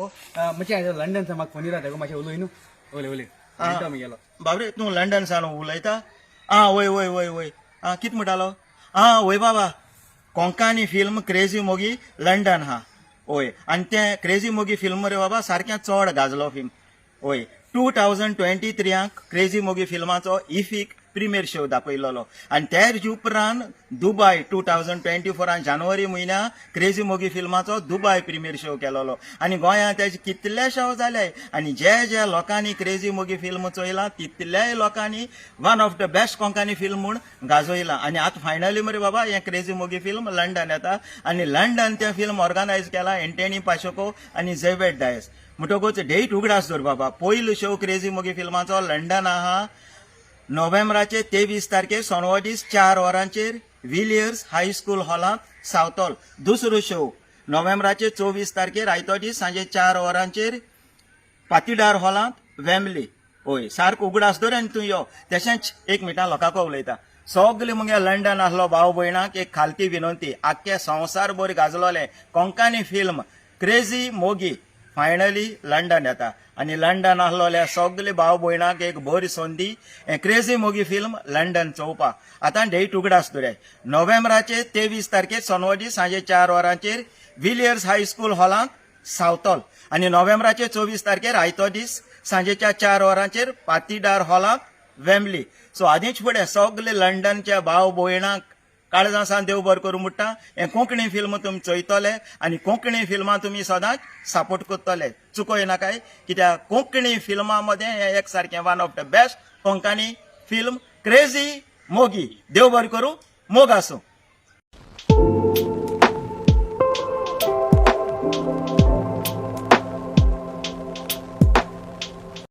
ओ मातशें लंडन सावन म्हाका फोन येयला तेका मातशें उलय न्हू. उलय उलय म्हणटा मुगेलो. बाबरे, तूं लंडन सावन उलयता? आं, वय वय वय वय. आं, कित म्हणटालो? आं वय बाबा, कोंकणी फिल्म क्रेजी मोगी लंडन हा. वय, आनी तें क्रेजी मोगी फिल्म रे बाबा सारकें चड गाजलो फिल्म. वय, 2023आंक क्रेजी मोगी फिल्माचो इफीक प्रिमियर शो दाखयलेलो आनी तेज उपरांत दुबाय 2024आन जानेवारी म्हयन्या क्रेजी मोगी फिल्माचो दुबाय प्रिमियर शो केलेलो आनी गोंयांत तेजे कितले शो जाले. आनी जे जे लोकांनी क्रेजी मोगी फिल्म चोयलां तितल्याय लोकांनी one of the best Konkani film म्हूण गाजयलां. आनी आतां फायनली मरे बाबा हें क्रेजी मोगी फिल्म लंडन येता आनी लंडन तें फिल्म ऑर्गनायज केलां एंटनी पाशोको आनी झेवेट डायस. म्हणटकूच डेट उगडास दवर बाबा, पयलो शो क्रेजी मोगी फिल्माचो लंडन आहा नोव्हेंबराचे 23 तारखेर सोनवो दीस 4 वरांचेर विलियर्स हायस्कूल हॉलांत सावतॉल. दुसरो शो नोव्हेंबराचे 24 तारखेर आयतो दीस सांजे 4 वरांचेर पातीदार हॉलांत वेम्बली. हय, सारको उगडास दवर आनी तूं यो. तशेंच एक मिनटां लोकांक उलयता. सगले मुगे लंडन आसलो भाव भयणाक एक खालती विनंती, आख्खे संवसार भर गाजलोलें कोंकणी फिल्म क्रेजी मोगी फायनली लंडन येता आनी लंडन आसलोल्या सगले भाव भयणाक एक बरी संदी हें क्रेजी मोगी फिल्म लंडन चोवपाक. आतां डेट उगडास दवराय, नोव्हेंबराचे 23 तारखेर सोनवो दीस सांजे 4 वरांचेर विलियर्स हायस्कूल हॉलांत सावतॉल आनी नोव्हेंबराचे 24 तारखेर आयतो दीस सांजेच्या 4 वरांचेर पातीदार हॉलांत वेम्बली. सो आदींच फुडें सगले लंडनच्या भाव भयणांक काळजां सावन देव बरो करूं म्हणटा. हें कोंकणी फिल्म तुमी चोयतले आनी कोंकणी फिल्मां तुमी सदांच सपोर्ट करतले, चुकोय नाकाय, कित्याक कोंकणी फिल्मां मदें हें एक सारकें one of the best Konkani film crazy Mogi. देव बरें करूं, मोग आसूं.